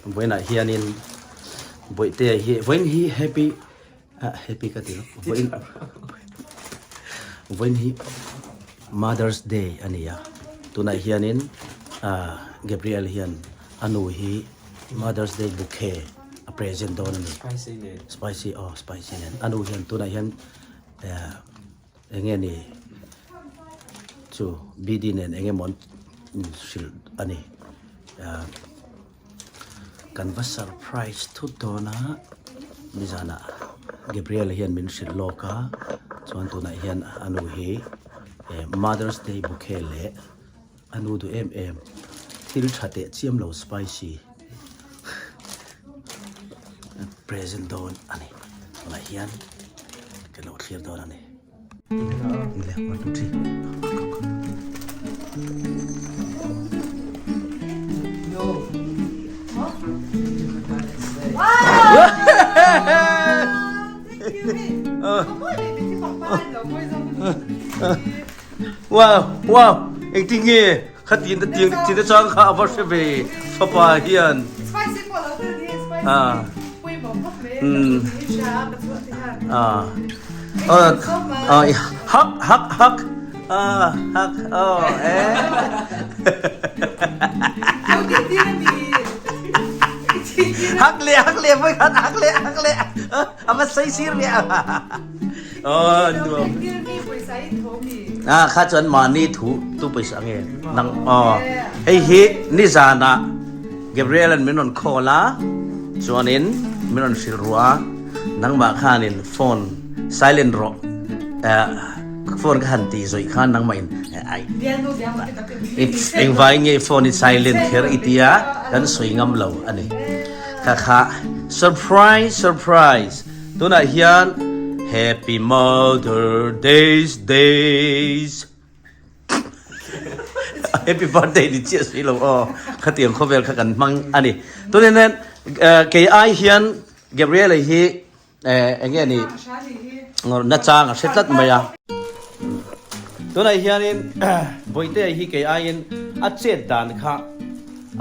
Vawiinah hianin Bawihtea hi vawiin hi happy ah happy ka ti lo vawiin vawiin hi Mother's Day a ni a tunah hianin ah Gabriel hian a nu hi Mother's Day bouquet a present dawn a ni spicy aw spicy nen a nu hian tunah hian eh Eng nge ni chu BD nen eng emaw an hrilh a ni. Kan va surprise thut dawn a, nizanah Gabriel hian min hrilh lawk a, chuan tunah hian a nu hi Mother's Day bouquet leh a nu duh em em thil tha teh chiam lo spicy present dawn a ni tunah hian ka lo thlir dawn a ni. Le, 1, 2, 3. Wow wow engtin nge khatin ta tiang tin ta chang kha a va hre ve fapa hian a a hak hak hak a hak aw e hak le hak le voi khat hak le hak le a va sei sir le Aw nuam. Ah kha chuan mahni thu tu pawisa nge nang aw hei hi nizanah Gabriel an min rawn call a chuanin min rawn hrilh ruah a nangmah khanin phone silent rawh eh phone ka han tih zawih khan nangmah in ai engvai nge phone i silent kher i tia kan sawi ngam lo ani kha kha surprise surprise Tunah hian Happy Mother Days Days Happy Birthday ni chiah si lo aw khatiang khawvel kha kan hmang a ni. Tunah hian kei ai hian Gabriel-a hi eng nge ni nachang a hre tlat mai a. Tunah hianin Bawihtea hi kei aiin a chet dan kha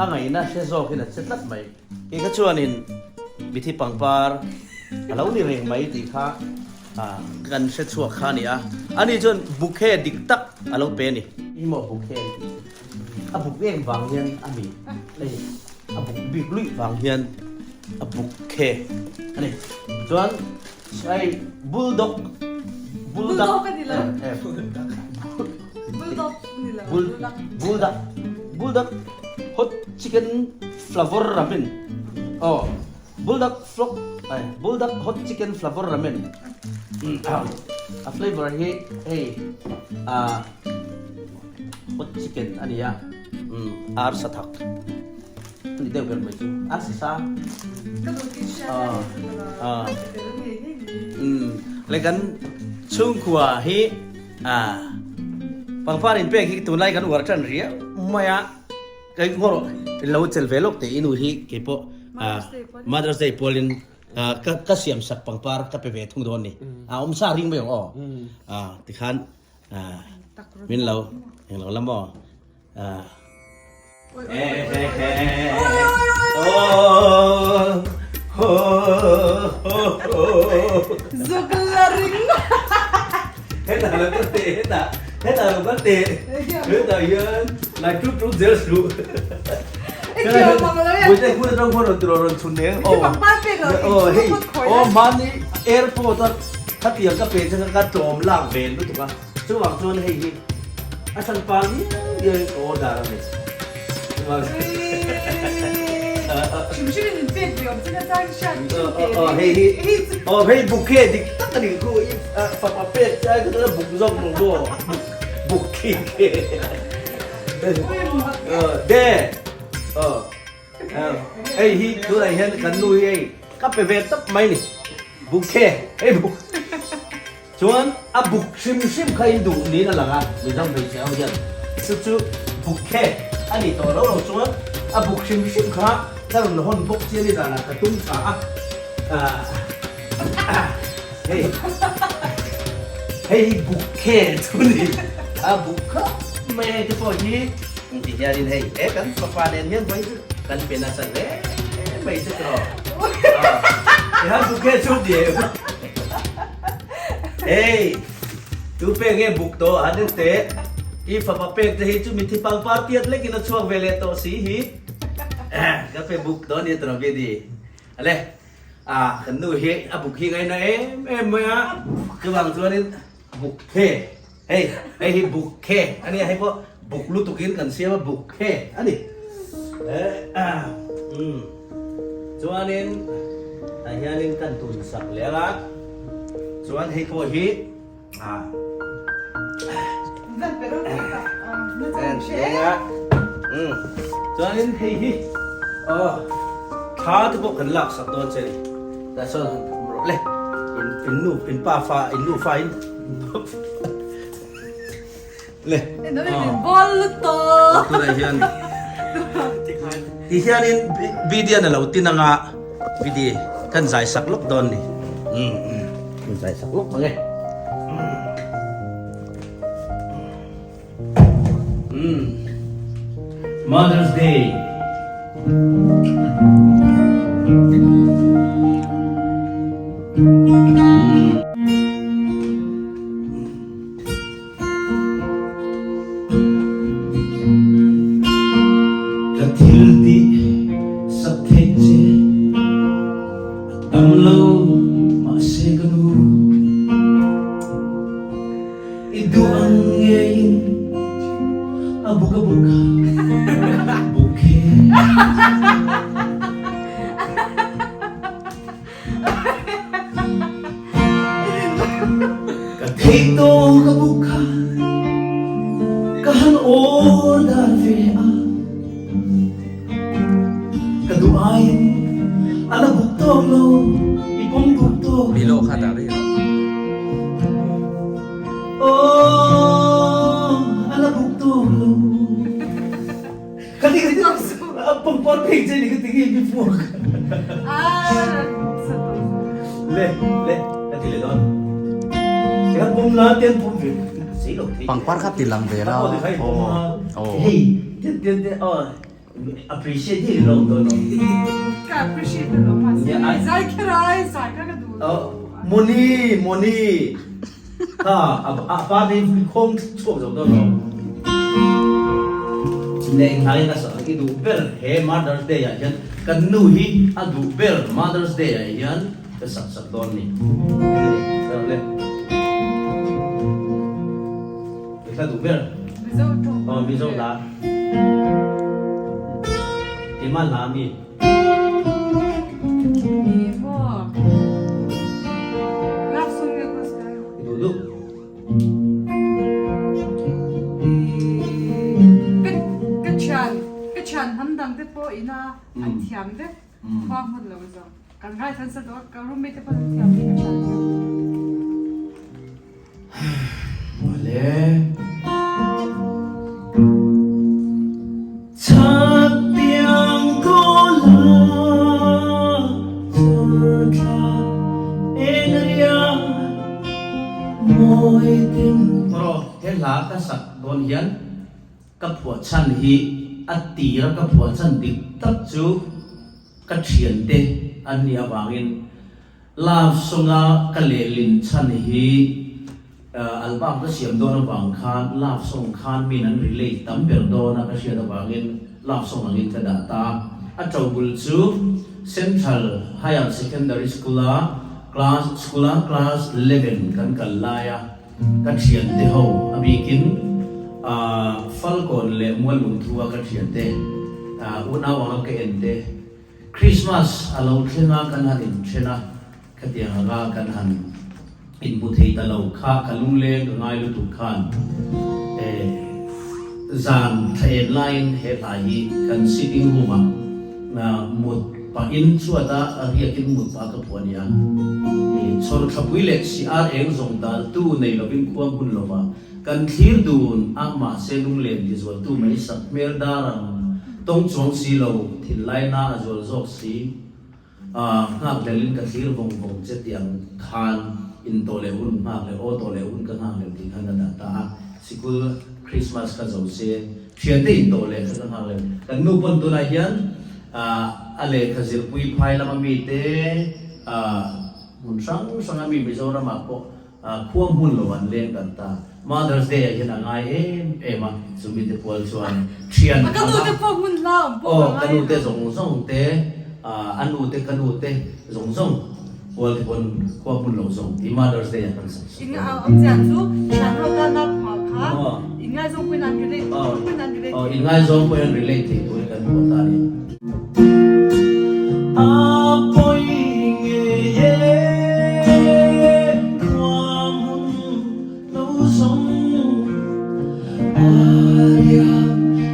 a ngaihna hre zawkin a che tlat mai. Kei kha chuanin mithi pangpar a lo ni reng mai tih kha kan hre chhuak kha a ni a. Ani chuan bouquet dik tak a lo pe a ni. Ih maw bouquet an tih chu. A buk em vang hian a mi hei a buk bik luih vang hian a bouquet a ni. Chuan hei bulldog bulldog Bulldog a ni lo. Bulldog ni lo. Bulldog bulldog hot chicken Flavor ramen aw Buldak flok ai Buldak hot chicken flavor ramen a flavor hi hei ah hot chicken a ni a ar sa thak a ni deuh ber mai chu ar sa sa ah le kan chhungkua hi ah pangpar inpek hi tunlai kan uar tan riau mai a. Kei ngawr lo chel ve lawk teh i nu hi kei pawh Mother's Day pualin ka ka siam sak pangpar ka pe ve thung dawn ni. A awm sa ring mai ang aw. Tikhan min lo eng lo la maw. Zuk la ring. Hetah lo ka teh hetah hetah lo ka teh hetah hian lai tut tut zel suh. Buite hmun atang khuan rawn ti rawn chhun eng aw aw hei aw hmani airport a khatiang ka pe changa ka tlawm lak ve lutuk a chuvang chuan hei hi a hran pa viau viau in ka order a ni. Hei hi aw hei bouquet dik tak a ni khu i fapa pek che ai kha buk zawk lo maw buk khi khi de aw hei hi tunah hian kan nu hi hei ka pe ve tawp mai ni bouquet hei buk Chuan a buk hrim hrim kha in duh niin a lang a, Mizo hmeichhe ho hian chu chu buk khe a ni tawh lo lo chuan a buk hrim hrim kha ka rawn hawn bawk chian i zanah ka tum tha a, hei hei hi buk khe chu ni a buk khawp mai hei te pawh hi ti hianin hei he kan fapa nen hian vawi chu kan pe nasa hle. mai che tawh. I han bouquet chu ni em? Hey, tu pek nge buk tawh han en teh. I fapa pek te hi chu mithi pangpar tiat lekin a chhuak ve leh tawh si hi. Ka pe buk tawh ania tawh Vedi. Ale, ah kan nu hi a buk hi ngaina em em mai a. Chuvang chuanin bouquet Hei, hei hi bouquet a nia, hei pawh buk lutukin kan siam a, bouquet a ni. Umm, chuanin tah hianin kan tun sak leh ang a, chuan hei pawh hi ah umm, chuanin hei hi aw thla te pawh kan lak sak dawn che ni, tah sawn han phum rawh le, in in nu in pa fa in nu fa in. Le. Ball to. Tunah hian ti hianin Bidian a lo tin anga Bidi kan zai sak lawk dawn ni. Kan zai sak lawk ang e. Mother's Day. Ka thil tih sak theih che a tam lo mahse ka nu. I duh ang ngeiin a buk a buk a buk he. Ka theih tawk a buk kha ka han order ve a, ka duh aiin a la buk tawk lo, i pawm buk tawk lo. Aw a la buk tawk lo. Ka ti ka ti a pangpar phei che ni ka ti nge mi fuak. Le le ka ti le dawn. Ka pum la ten pum ve sei lo thei. Pangpar kha ti lang ve la. Aw. Hei ten ten te aw appreciate hi lo dawn lo. Ka appreciate lo ma. Zai kherai zai ka ka du. Moni moni. Ha a pa te khawng chhuak zo dawn lo. Leh hnaiin a sak i duh ber he Mother's Day ah hian kan nu hi a duh ber Mother's Day ah hian ka sak sak dawn ni. I hla duh ber. Mizo tawng. Aw Mizo hla. Keimah hla mi. Duh duh. Ka thian ka thian hnam dang te pawh ina an thiam vek khua hmun lo zo kan ngai than sa dawt ka roommate te pawh an thiam vek ka thian thiam. Mawle. Chhaktiang kawla chawrthla eng riang mawi tin. Rawh he hla ka sak dawn hian ka phuah chhan hi a tira ka phuah chhan dik tak chu ka thiante an nih avangin Love song-a ka lehlin chhan hi album ka siam dawn avang khan love song khan min an relate tam ber dawn a ka hriat avangin love song angin ka dah ta. A ṭobul chu Central Higher Secondary School-a class school-a class 11 kan kal laia ka ṭhiante ho a bikin Falkawn leh Muallungthu-a ka ṭhiante unau anga ka en te Christmas a lo thleng a, kan han inthen a, khatiang anga kan han inhmu thei ta lo kha ka lungleng ka ngai lutuk khan eh zan thla en laiin he hlai hi kan sitting room ah mut pahin chhuat a riakin mut pah ka phuah a nia. Chhawr thlapui leh si ar eng zawng daltu nei lovin khua hmun lova Kan thlir dun a mahse lunglen ti zualtu mai sak hmel dar ang tawng chuang si lo, thinlaina a zual zawk si. A nghak hlelin ka thlir vawng vawng che tih ang khan in tawh leh hun nghak leh aw tawh leh hun ka nghak leh tih khan ka dah ta a, sikul Christmas ka zo se thiante in tawh leh kha ka nghak leh. Kan nu pawn tunah hian. A lehkha zirpui phai lama mite hmun hrang hranga mi Mizoramah pawh khua hmun lo an leng dan ta. Mother's Day ah hian a ngai em em a, chu mite pual chuan thian Ka nu te pawh hmun hla awm pawh ka ngai. Aw, ka nu te zawng zawng te, a nu te ka nu te zawng zawng pual te pawn khua hmun lo zawng tih Mother's Day ah kan sak sak In a awm chiah chu thian ho tana phuah kha inngaizawng pawhin an relate pawhin an relate Aw, inngaizawng pawhin an relate thei turin kan phuah ta a ni. A pawi ngei e khua hmun lo zawng Arian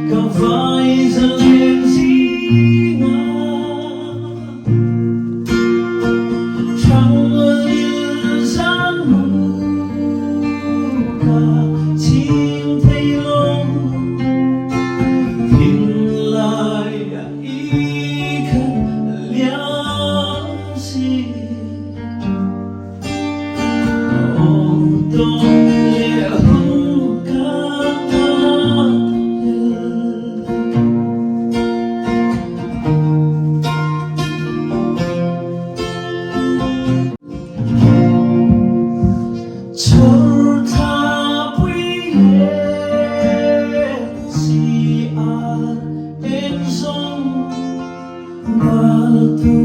ka vai zalen zinga Thang lil zang mu ka ching thei lo Thinlai i khat liam si Aw tawng leh hun ka nghakhlel. Chhur thla pui leh si ar en zawng Ngaltu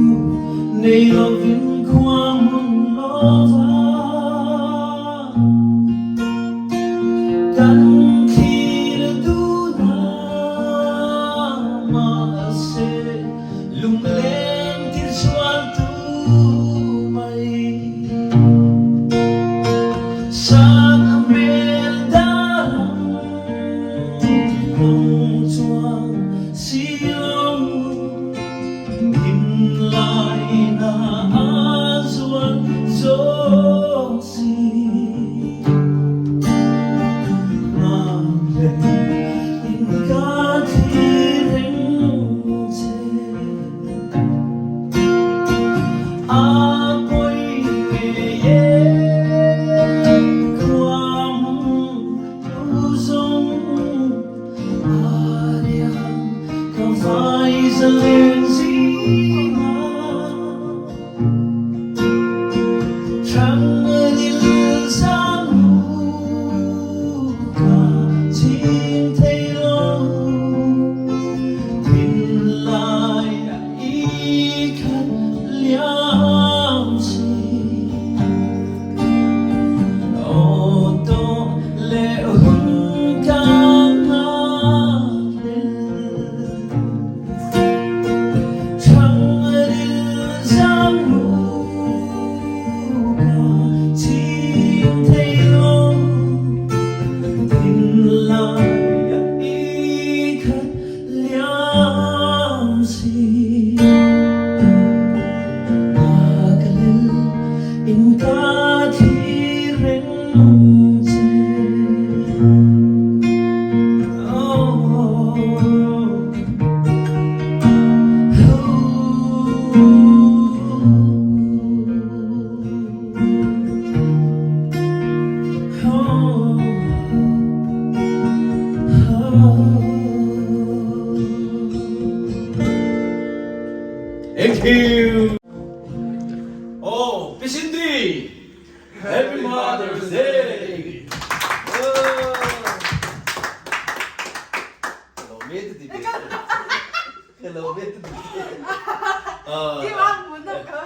nei lovin khua hmun lova Kan thlir dun a mahse Lungleng thil sual tu mai San a hmel dang Kawng chuang si lo Thinlai na a zual zawk si Ngakhlel in ka thlir reng che A pawi ngei e khua hmun lo zawng A liam ka vai zalen zinga Thang ril zang lu ka chim thei lo Thinlai i khat liam si Aw tawh leh hun ka nghakhlel Thang ril zang lu ka chim thei lo Thinlai i khat liam si Ngakhlel in ka thi reng che Oh Thank you. Oh, Pi Cindy! Happy Mother's Day! Hello, mate. Hello, mate. Kim ang mun na ka.